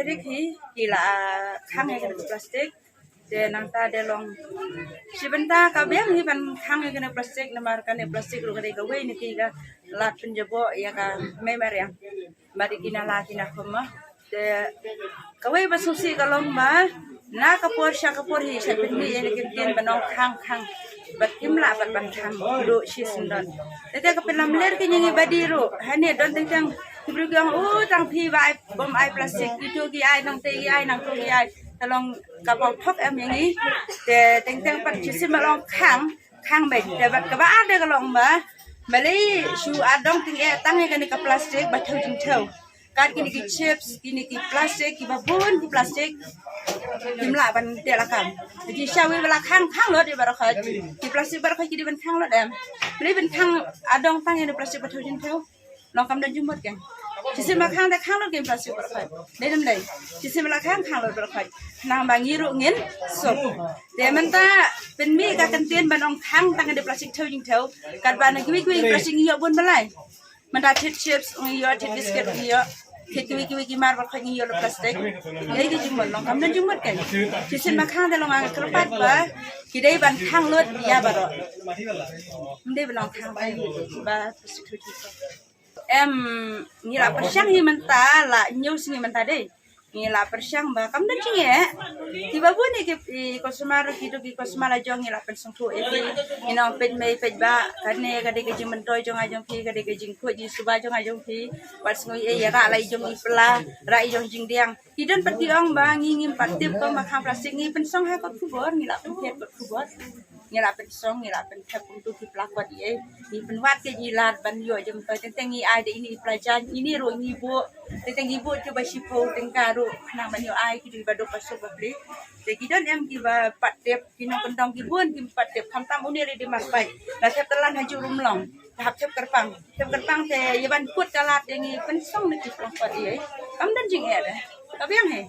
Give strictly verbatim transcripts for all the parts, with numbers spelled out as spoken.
Rik hi ki la khang ïa kane ka plastik. Te nangta de long shi bynta ka biang hi ban khang ïa kane plastik, namar kane plastik ruh ka dei kawei na ki ka lad pynjaboh ïa ka mei mariang. Bad ïa ki nala ki na khum ma. Te kawei ba sngewsih ka long ba na ka por sha ka por hi sa pynmih ïa kane ka ktien ban ong khang khang. Bad kim lah bad ban khang ruh shi syndon. Te te ka pynlamler ki ïa ngi badi ruh. Hangne don teng teng ki briew ki ong, u tang phi ba ai bym ai plastik, kito ki ai, nangte ki ai, nangto ki ai. Te long ka pau thok em ïa ngi. Te teng teng pat shisien ba long khang khang beit. Te bad kaba ar de ka long ba balei shu adong tyngeh tang ïa kane ka plastik ba thew jingthew. Kat kine ki chips, kine ki plastik, kiba bun ki plastik, kim lah ban teh lakam. Te sha wei ba la khang khang lut ïa baroh khoit. Ki plastik baroh khoit ki dei ban khang lut em? Balei ban khang adong tang ïa kane plastik ba thew jingthew? Long kam don jingmut kein. Shisien ba khang te khang lut kein plastik baroh khoit. Dei ne ym dei? Shisien ba la khang khang lut baroh khoit. Nang ba ngi ruh ngin suk. Te mynta pynmih ka kyntien ban ong khang tang ïa kane plastik thew jingthew. Katba na kiwei kiwei plastik ngi ïoh bun ba lai. Mynta thied chips ngi ïoh, thied biscuit ngi ïoh, thied kiwei kiwei ki mar baroh khoit ngi ïoh lut plastik. Dei ki jingmut, long kam don jingmut kein. Shisien ba khang te long nga kyrpad ba ki dei ban khang lut ïa baroh. Ym dei ban long khang ba plastik thew jingthew. Em, ngi la pyrshang hi mynta la hynñiew sngi mynta dei. Ngi la pyrshang ba kam don jingeh. Kiba bun ïa ki, i customer, kito ki customer la jong ngi la pynsngewthuh ïa ki. Ngi ong peit mei peit bah, kane ka dei ka jingmyntoi jong nga jong phi, ka dei ka jingkhuid jingsuba jong nga jong phi. Wat sngew ïa, ïa rah la i jong i pla, rah i jong jingdiang. Ki don pat ki ong ba ngi ngim pat tip, kumba khang plastik ngi pynsong ha kot khubor, ngi la pynphet kot khubor. Ngi la pynsong, ngi la pynthep kumtu ki pla kot ïa. Ngi pynwad ki, ngi lad ban ïoh jingmyntoi, teng teng ngi ai da ine i pla jaiñ, ine ruh ngi buh. Teng teng ngi buh kiba shiphew tyngka ruh khnang ban ïoh ai kito kiba duk ba suk ba plie. Te ki don em kiba pat tip, ki nongkyndong ki bun kim pat tip, khamtam une Ready Mart Bike. La thep Tyllan ha Jurumlong, la hap thep Kyrpang. Thep Kyrpang te ïa ban kut ka lad te ngi pynsong na ki pla kot ïa. Kam don jingeh de. Ka biang hi.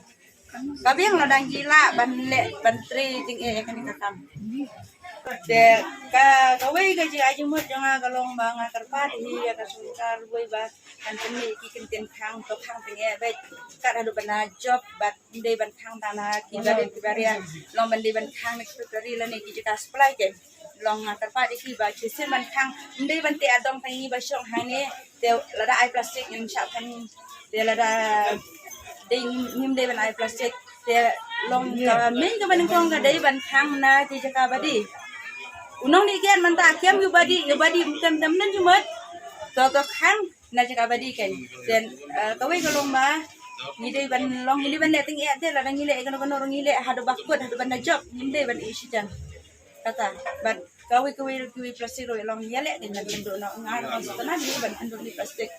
Ka biang lada ngi lah ban leh ban trei jingeh ïa kane ka kam. Te ka, kawei ka jingai jingmut jong nga ka long ba nga kyrpad hi ïa ka sorkar wei ba kan pynmih ki kyntien khang, to khang tyngeh beit. Kat haduh ban da jop bad ym dei ban khang tang na ki barit ki baria. Long ban dei ban khang na ki factory lane ki jaka supply kein. Long nga kyrpad ïa ki ba shisien ban khang, ym dei ban teh adong tang ngi ba shong hangne. Te lada ai plastik ngin shah khang. Te lada dei ngim dei ban ai plastik. Te long ka main kaba nyngkong ka dei ban khang na ki jaka ba dih. U nongdih kiad mynta kem ïa u ba dih, ïa u ba dih kem, te ym don jingmut. To, to khang na jaka ba dih kein. Te, eh, kawei ka long ba ngi dei ban long, ngi dei ban leh tyngeh te, lada ngi leh kano kano ruh ngi leh haduh ba kut, haduh ban da jop, ngim dei ban ïeh shitom. Kata, bad kawei kawei kiwei plastik ruh long ïaleh kein ban pynduh noh, nga ruh nga sngewtynnat ban pynduh ïa plastik.